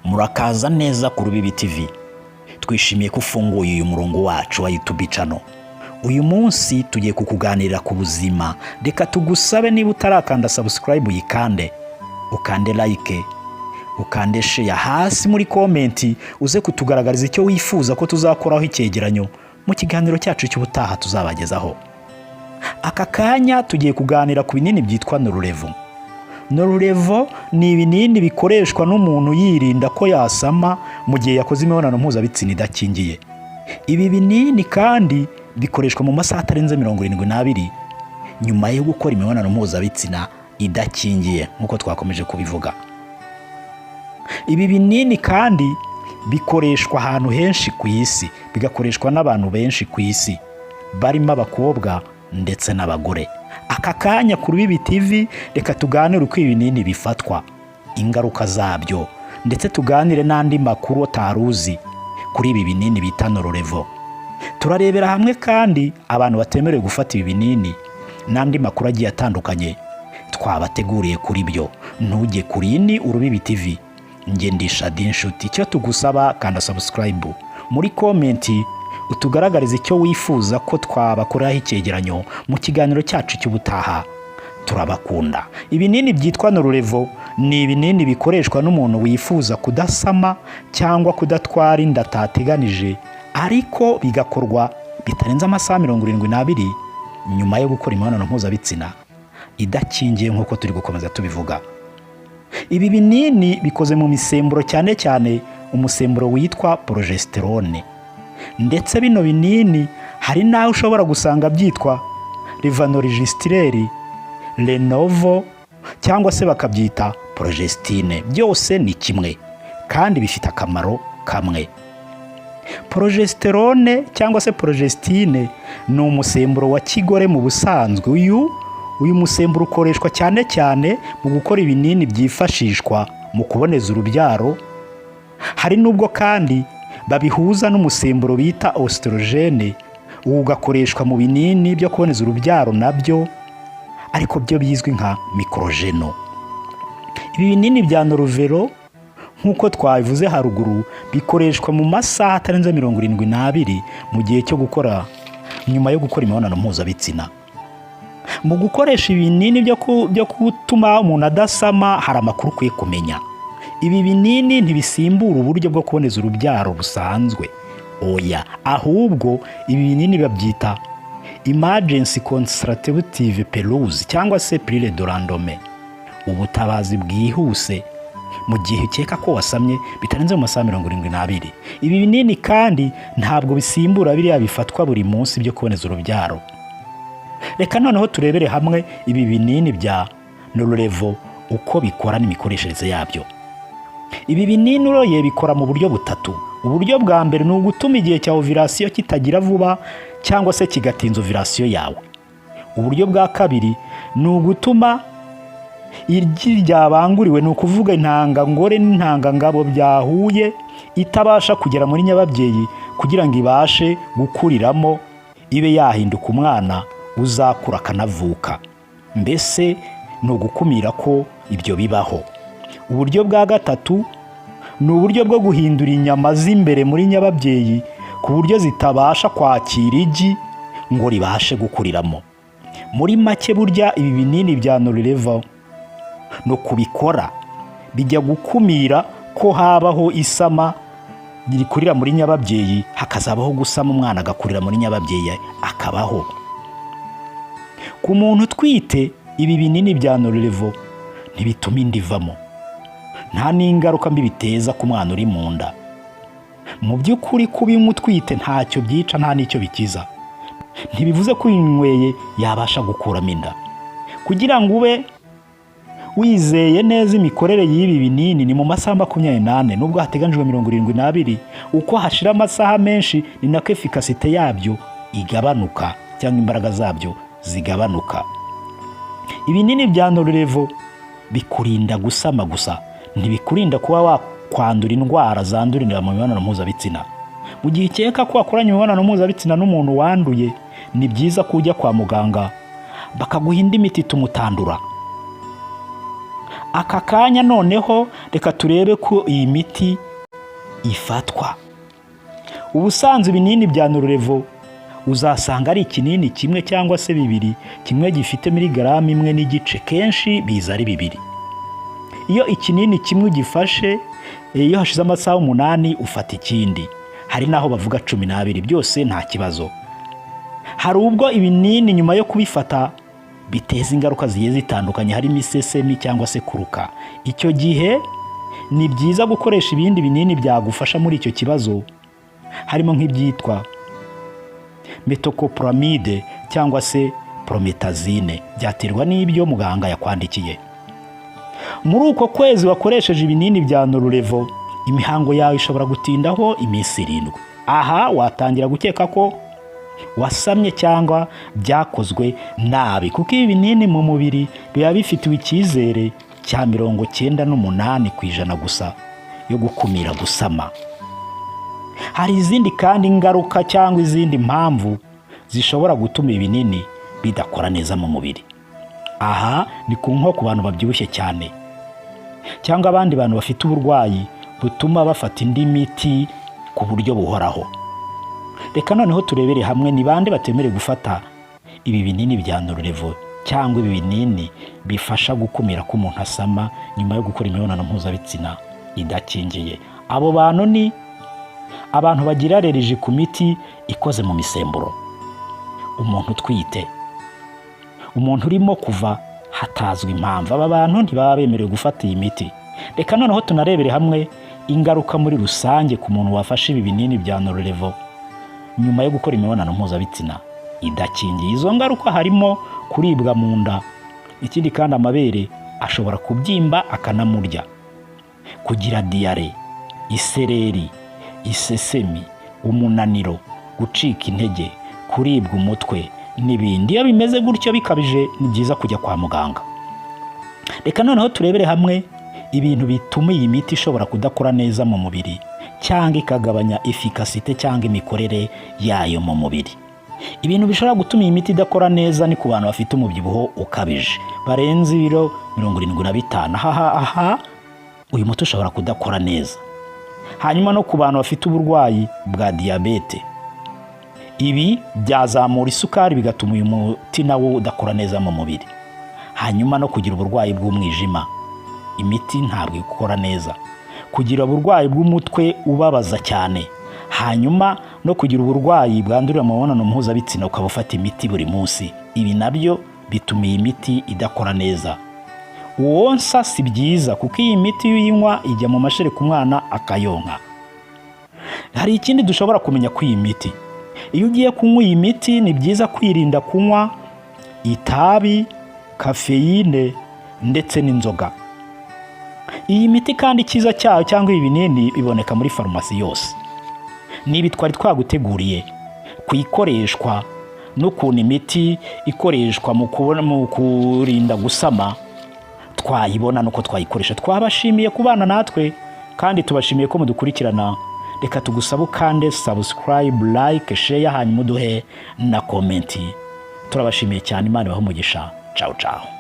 Murakaza neza ku Rubibi TV. Twishimiye ko ufunguye uyu murongo wacu wa YouTube channel. Uyu munsi tugiye kukuganirira ku buzima. Reka tugusabe, niba utarakanda subscribe uyikande, ukande like, ukande share. Hasi muri comment uze kutugaragariza icyo wifuza ko tuzakoraho icyegeranyo mu kiganiro cyacu cy'ubutaha tuzabagezaho. Aka kanya tugiye kuganira ku binini byitwa Norlevo. Norlevo ni ibinini bikoreshwa n'umuntu yirinda ko yasama mu gihe yakoze imibonano mpuzabitsina idakingiye. Ibi binini kandi bikoreshwa mu masaha atarenze 72 nyuma yo gukora imibonano mpuzabitsina idakingiye, nk'uko twakomeje kubivuga. Ibi binini kandi bikoreshwa ahantu henshi ku isi, bigakoreshwa n'abantu benshi ku isi, barimo abakobwa ndetse n'abagore. Aka kanya ku Rubibi TV, reka tuganire uko ibinini bifatwa, ingaruka zabyo, ndetse tuganire n'andi makuru utari uzi kuri ibi binini bita Norlevo. Turarebera hamwe kandi abantu batemerewe gufata ibi binini n'andi makuru agiye atandukanye twabateguriye kuri byo. Ntujye kuri ni Urubibi TV. Njye ndisha Inshuti. Icyo tugusaba, kanda subscribe, muri comment utugaragariza icyo wifuza ko twabakoreraho icyegeranyo mu kiganiro cyacu cy'ubutaha. Turabakunda. Ibinini byitwa Norlevo ni ibinini bikoreshwa n'umuntu wifuza kudasama cyangwa kudatwara inda atateganije, ariko bigakorwa bitarenze amasaha 72 nyuma yo gukora imibonano mpuzabitsina idakingiye, nk'uko turi gukomeza tubivuga. Ibi binini bikoze mu misemburo, cyane cyane umusemburo witwa progesterone. Ndetse bino binini hari n'aho ushobora gusanga byitwa levonorgestrel, Lenovo, cyangwa se bakabyita progestine. Byose ni kimwe kandi bifite akamaro kamwe. Progesterone cyangwa se progestine ni umusemburo wa kigore mu busanzwe. Uyu musemburo ukoreshwa cyane cyane mu gukora ibinini byifashishwa mu kuboneza urubyaro. Hari n'ubwo kandi babihuza n'umusemburo bita oestrogène, uwo ugakoreshwa mu binini byo kuboneza urubyaro nabyo, ariko byo bizwi nka Microgynon. Ibi binini bya Norlevo, nk'uko twabivuze haruguru, bikoreshwa mu masaha atarenze 72 mu gihe cyo gukora nyuma yo gukora imibonano mpuzabitsina. Mu gukoresha ibinini byo gutuma umuntu adasama, hari amakuru ukwiye kumenya. Ibi binini ntibisimbura uburyo bwo kuboneza urubyaro busanzwe, oya. Ahubwo ibi binini babyita emergency contraceptive pills cyangwa se pilule du lendemain, ubutabazi bwihuse mu gihe ukeka ko wasamye bitarenze mu masaha 72. Ibi binini kandi ntabwo bisimbura biriya bifatwa buri munsi byo kuboneza urubyaro. Reka noneho turebere hamwe ibi binini bya Norlevo, uko bikora n'imikoreshereze yabyo. Ibi binini uroye bikora mu buryo butatu. Uburyo bwa mbere ni ugutuma igihe cya ovulation kitagira vuba cyangwa se kigatinza ovulation yawe. Uburyo bwa kabiri ni ugutuma igi ryabanguriwe, ni ukuvuga intangangore n'intangangabo byahuye, itabasha kugera muri nyababyeyi kugira ngo ibashe gukuriramo, ibe yahinduka umwana uzakura akanavuka. Mbese ni ugukumira ko ibyo bibaho. Uburyo bwa gatatu ni uburyo bwo guhindura inyama z'imbere muri nyababyeyi ku buryo zitabasha kwakira igi ngo ribashe gukuriramo. Muri make, burya ibi binini bya Norlevo no kubikora bijya gukumira ko habaho isama rikurira muri nyababyeyi, hakazabaho gusama, umwana agakurira muri nyababyeyi akabaho. Ku muntu utwite, ibi binini bya Norlevo ntibituma inda ivamo, nta n'ingaruka mbi biteza ku mwana uri mu nda. Mu by'ukuri, kubinywa utwite ntacyo byica, nta n'icyo bikiza. Ntibivuze ko uyinyweye yabasha gukuramo inda. Kugira ngo ube wizeye neza imikorere y'ibi binini, ni mu masaha 24, nubwo hateganyijwe 72. Uko hashira amasaha menshi ni nako efficacité yabyo igabanuka cyangwa imbaraga zabyo zigabanuka. Ibinini bya Norlevo bikurinda gusama gusa, ntibikurinda kuba wakwandura indwara zandurira mu mibonano mpuzabitsina. Mu gihe ukeka ko wakoranye imibonano mpuzabitsina n'umuntu wanduye, ni byiza ko ujya kwa muganga bakaguha indi miti ituma utandura. Aka kanya noneho reka turebe ko iyi miti ifatwa. Ubusanzwe ibinini bya Norlevo uzasanga ari ikinini kimwe cyangwa se bibiri, kimwe gifite miligarama 1.5, kenshi biza ari bibiri. Iyo ikinini kimwe ugifashe, iyo hashize amasaha 8 ufata ikindi. Hari n'aho bavuga 12, byose nta kibazo. Hari ubwo ibinini nyuma yo kubifata biteza ingaruka zigiye zitandukanye, harimo isesemi cyangwa se kuruka. Icyo gihe ni byiza gukoresha ibindi binini byagufasha muri icyo kibazo, harimo nk'ibyitwa metoclopramide cyangwa se promethazine, byaterwa n'ibyo muganga yakwandikiye. Muri uko kwezi wakoresheje ibinini bya Norlevo, imihango yawe ishobora gutindaho iminsi 7. Aha watangira gukeka ko wasamye cyangwa byakozwe nabi, kuko ibi binini mu mubiri biba bifitiwe icyizere cya 98% gusa yo gukumira gusama. Hari izindi kandi ngaruka cyangwa izindi mpamvu zishobora gutuma ibinini bidakora neza mu mubiri. Aha ni ku nko ku bantu babyibushye cyane cyangwa abandi bantu bafite uburwayi butuma bafata indi miti ku buryo buhoraho. Reka noneho turebere hamwe ni bande batemerewe gufata ibi binini bya Norlevo cyangwa ibi binini bifasha gukumira ko umuntu asama nyuma yo gukora imibonano mpuzabitsina idakingiye. Abo bantu ni abantu bagira allergie ku miti ikoze mu misemburo, umuntu utwite, umuntu urimo kuva hatazwi impamvu. Aba bantu ntibaba bemerewe gufata iyi miti. Reka noneho tunarebere hamwe ingaruka muri rusange ku muntu wafashe ibi binini bya Norlevo nyuma yo gukora imibonano mpuzabitsina idakingiye. Izo ngaruka harimo kuribwa mu nda, ikindi kandi amabere ashobora kubyimba akanamurya, kugira diyare, isereri, isesemi, umunaniro, gucika intege, kuribwa umutwe n'ibindi. Iyo bimeze gutyo bikabije, ni byiza kujya kwa muganga. Reka noneho turebere hamwe ibintu bituma iyi miti ishobora kudakora neza mu mubiri cyangwa ikagabanya efficacité cyangwa imikorere yayo mu mubiri. Ibintu bishobora gutuma iyi miti idakora neza ni ku bantu bafite umubyibuho ukabije barenze ibiro 75. Aha aha uyu muti ushobora kudakora neza. Hanyuma no ku bantu bafite uburwayi bwa diyabete, ibi byazamura isukari bigatuma uyu muti nawo udakora neza mu mubiri. Hanyuma no kugira uburwayi bw'umwijima, imiti ntabwo ikora neza. Kugira uburwayi bw'umutwe ubabaza cyane, hanyuma no kugira uburwayi bwandurira mu mibonano mpuzabitsina ukaba ufata imiti buri munsi, ibi nabyo bituma iyi miti idakora neza. Wonsa si byiza, kuko iyi miti iyo uyinywa ijya mu mashereka umwana akayonka. Hari ikindi dushobora kumenya ko iyi miti, iyo ugiye kunywa iyi miti, ni byiza kwirinda kunywa itabi, kafeyine ndetse n'inzoga. Iyi miti kandi icyiza cyayo cyangwa ibi binini biboneka muri farumasi yose. Nibi twari twaguteguriye ku ikoreshwa n'ukuntu imiti ikoreshwa mu kubona, mu kurinda gusama twayibona n'uko twayikoresha. Twabashimiye kubana natwe kandi tubashimiye ko mudukurikirana. Reka tugusabe ukande subscribe, like, share, hanyuma uduhe na comment. Turabashimiye cyane, Imana ibahe umugisha. Ciao ciao.